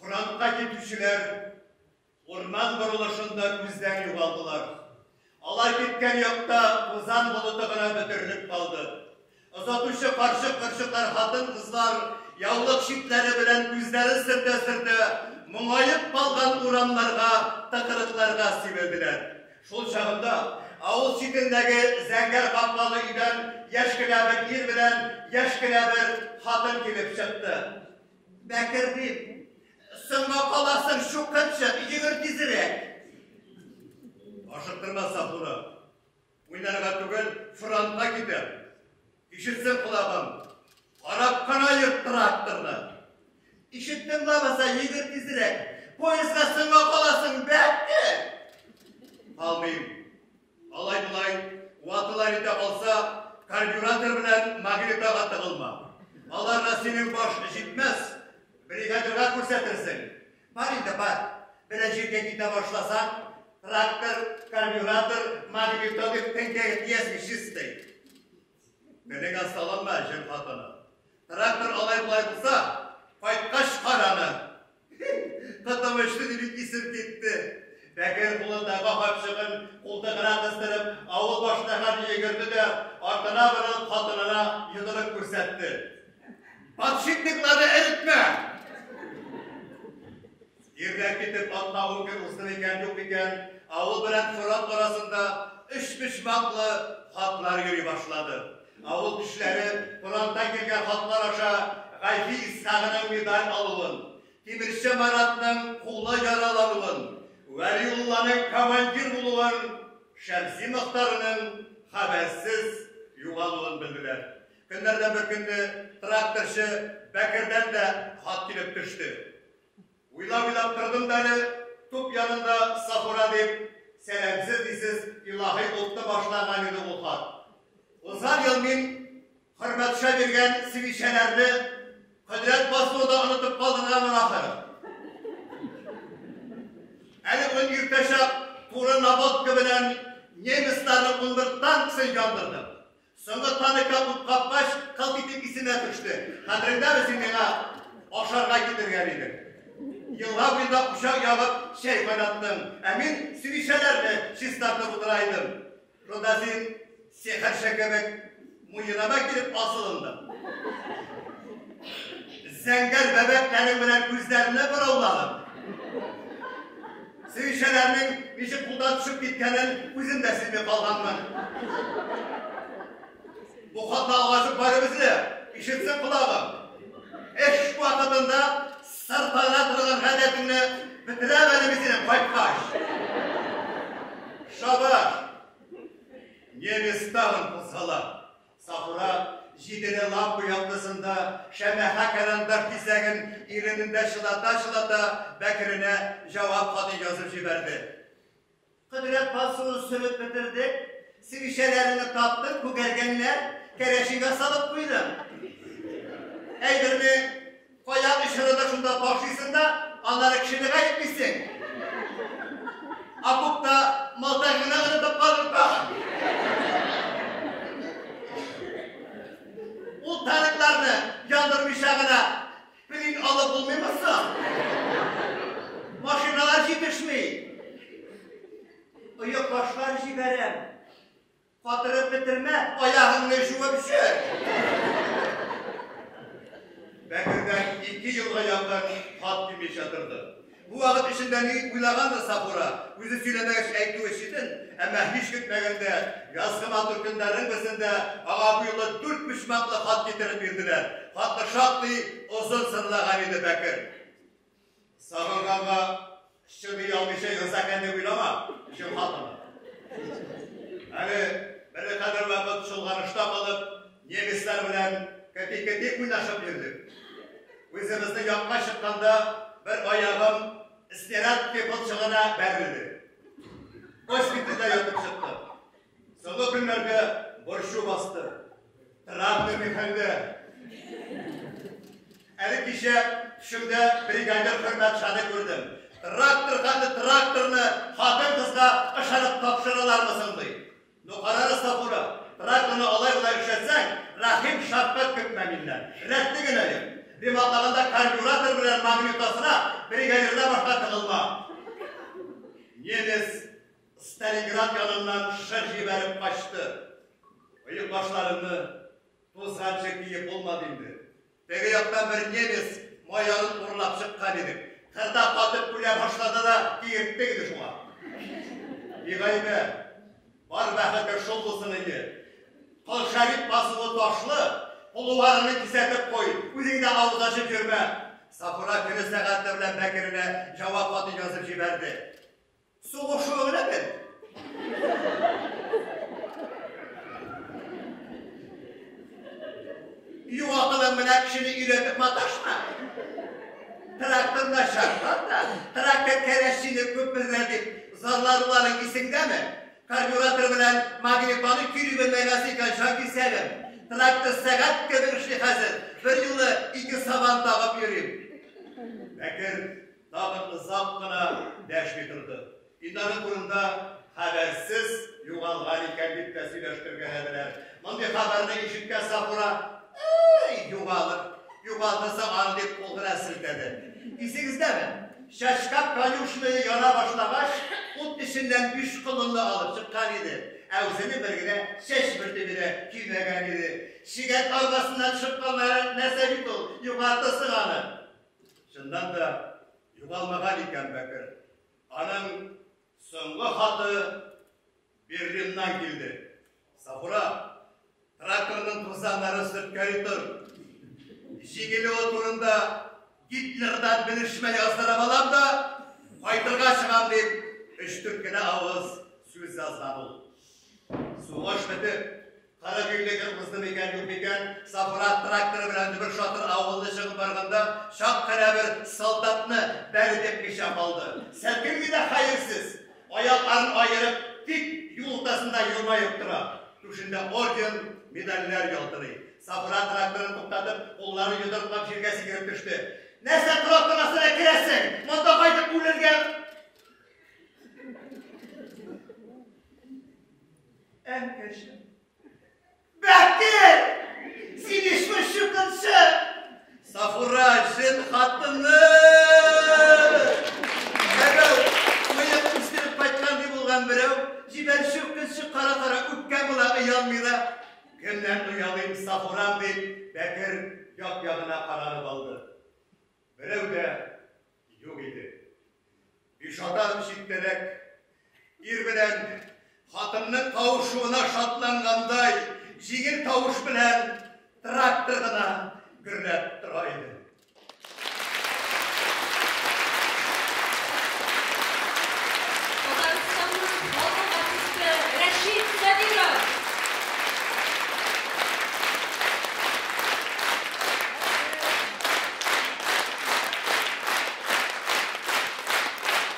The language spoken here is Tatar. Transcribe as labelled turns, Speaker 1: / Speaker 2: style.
Speaker 1: Фронтка китүчеләр урман борылышында күздән югалдылар. Алар киткән якта тузан болыты гына бөтерелеп калды. Озатучы карчык-корчыклар, хатын-кызлар яулык читләре белән күзләрен сөртә-сөртә, моңаеп калган урамнарга, тыкрыкларга сибелделәр. Шул чагында авыл читендәге зәңгәр капкалы өйдән яшь кенә бер ир белән яшь кенә бер хатын килеп чыкты. Бәкер дип, соңга каласың, чукынчык, йөгер тизрәк. Ашыктырма, Сафура. Уйнарга түгел, фронтка китәм. Ишетсен колагым. Карап кына йөрт тракторны. Ишеттең лабаса, йөгер тизрәк. Поездга соңга каласың, Бәкер. Калмыйм. Алай-болай ватыла нитә калса, карбюратор белән магнитога тыгылма. Аларга синең баш җитмәс, бригадирга күрсәтерсең. Бар инде, бар. Берәр җиргә китә башласаң, трактор, карбюратор, магнито дип теңкәгә тиясең, чистый. Телеңә салынма, җен хатыны. Трактор алай-болай булса, кайткач караны. Котым очты дип бик исем китте. Бәкер кулындагы капчыгын култыгына кыстырып, авыл башына хәтле йөгерде дә, артына борылып, хатынына йодрык күрсәтте. Подшипникларны эретмә! Ирләр китеп атна-ун көн узды микән, юк микән, авыл белән фронт арасында өчпочмаклы хатлар йөри башлады. Авыл кешеләре фронттан килгән хатлар аша Гайфи Исхагының медаль алуын, тимерче Маратның кулы яралануын, Вәлиулланың командир булуын, Шәмси Мохтарының хәбәрсез югалуын белделәр. Көннәрдән бер көнне тракторчы Бәкердән дә хат килеп төште. Уйлап-уйлап тордым да әле, туп янында Сафура дип, сәламсез-нисез илаһи утны башлаган иде ул хат. Узган ел мин Хөрмәтша биргән свечәләрне Кодрәт басуында онытып калдырганмын ахыр. Әле бүген иртәчак туры наводка белән немецларның 11 танкысын яндырдым. Соңгы танкка ут капкач, кылт итеп исемә төште. Хәтереңдәме, син миңа ашарга китергән идең? Елга буенда учак ягып, чәй кайнаттың, ә мин свечәләрне чистартып утыра идем. Шунда син сихерче кебек муеныма килеп асылындың. Зәңгәр бәбәкләрең белән күзләремне борауладың. Свечәләрнең ничек кулдан төшеп киткәнен үзем дә сизми калганмын. Бу хатны алгачып барыбыз әле, ишетсен колагым. Эш вакытында сыртлана торган гадәтеңне бетерәм әле мин синең кайткач. Шабаш! Немец тагын кузгала. Сафура җиделе лампа яктысында шәмәхә карандаш кисәген иренендә чылата-чылата Бәкеренә җавап хаты язып җибәрде. Кодрәт басуын сөреп бетердек, свечәләреңне таптым, күгәргәннәр, кәрәчингә салып куйдым. Әйберне Кая очырыды шунда ташлыйсың да, аннары кешене гаеплисең. Окопта мылтыгыңны онытып калдың тагын. Ул танкларны яндырмыйча гына плен алып булмыймы соң? Машиналар җитешми. Оекбашлар җибәрәм. Катырып бетермә, аягыңны жуып җөр! Бәкердән ике елга якын хат килмичә торды. Бу вакыт эчендә ни уйлагандыр Сафура, үзе сөйләмәгәч әйтүе читен, әмма һич көтмәгәндә, язгы матур көннәрнең берсендә аңа бу юлы дүртпочмаклы хат китереп бирделәр. Хатны шактый озын сырлаган иде Бәкер. Сагынганга чыдый алмыйча яза икән дип уйлама, җен хатыны. Әле берникадәр вакыт чолганышта калып, немецлар белән кети-кети уйнашып йөрдек. Үзебезнең якка чыкканда бер аягым снаряд кылчыгына бәрелде. Госпитальдә ятып чыктым. Соңгы көннәрдә борчу басты. Тракторный хәлдә. Әле кичә төшемдә бригадир Хөрмәтшаны күрдем. Трактор хәтле тракторны хатын-кызга ышанып тапшыралармы соң, ди. Ну, карагыз, Сафура, тракторны алай-болай эшләтсәң, рәхим-шәфкать көтмә миннән. Рәтле генә йөр. Ремонтлаганда карбюратор белән магнитосына бригадирда башка тыгылма. Немец Сталинград яныннан шыр җибәреп качты. Оекбашларымны тузганчы киеп булмады инде. Теге яктан бер немец майорын урлап чыккан идек. Кырда катып үлә башлады да киерттек инде шуңа. Бигайбә, бар бәхете шул булсын иде. Кол Шәрип басуы ташлы, кулуарыңны кисәтеп куй, үзең дә авыз ачып йөрмә. Сафура көне сәгате белән Бәкеренә җавап хаты язып җибәрде. Сугышуы гына бел. Юк акылың менә кешене өйрәтеп маташма. Трактор начарлар да, трактор кәрәшчине күп белгән дип зарлануларың исеңдәме? Карбюратор белән магнитоны көйли белмәгәнсең икән, җанкисәгем. Трактор сәгать кебек эшли хәзер. Бер юлы ике сабан тагып йөрим. Бәкер тагын озак кына дәшми торды. Инде аның турында хәбәрсез югалган икән дип тә сөйләштергәләделәр. Мондый хәбәрне ишеткән Сафура, Әй, югалыр, югалтырсың аны дип кул гына селтәде. Исегездәме, Чачкап конюшные яна башлагач, ут эченнән биш колынны алып чыккан иде, ә үзенең бер генә чәч бөртеге дә көймәгән иде. Чегән арбасыннан чыкканнары нәрсә бит ул, югалтырсың аны. Чыннан да, югалмаган икән Бәкер. Аның соңгы хаты Берлиннан килде. Сафура, тракторның тузаннары сөрткәли тор. Җиңелүе турында Гитлердан белешмә яздырып алам да, кайтырга чыгам дип, өч-дүрт кенә авыз сүз язган ул. Сугыш бетеп, 40 илле көн узды микән, юк микән, Сафура тракторы белән дөбер-шатыр авылны чыгып барганда, чак кына бер солдатны бәреп екмыйча калды. Сәлкем генә хәерсез, аякларын аерып, тик юл уртасында елмаеп тора. Түшендә орден, медальләр ялтырый. Сафура тракторын туктатып, кулларын йодрыклап җиргә сикереп төште. Нәрсә трактор астына керәсең? Монда кайтып үлергә Әнкәчем. Бәкер! Син ишме чукынчы? Сафура, җен хатыны! Берәү, мыек үстереп кайткан ди булган берәү, җибәр чукынчы кара-кара үпкә була оялмый да. Кемнән оялыйм, Сафурам, дип, Бәкер як-ягына каранып алды. Берәү дә юк иде. Бишатар читтәрәк ир белән хатынның кавышуына шатлангандай, җиңел тавыш белән трактор гына гөрләп тора иде.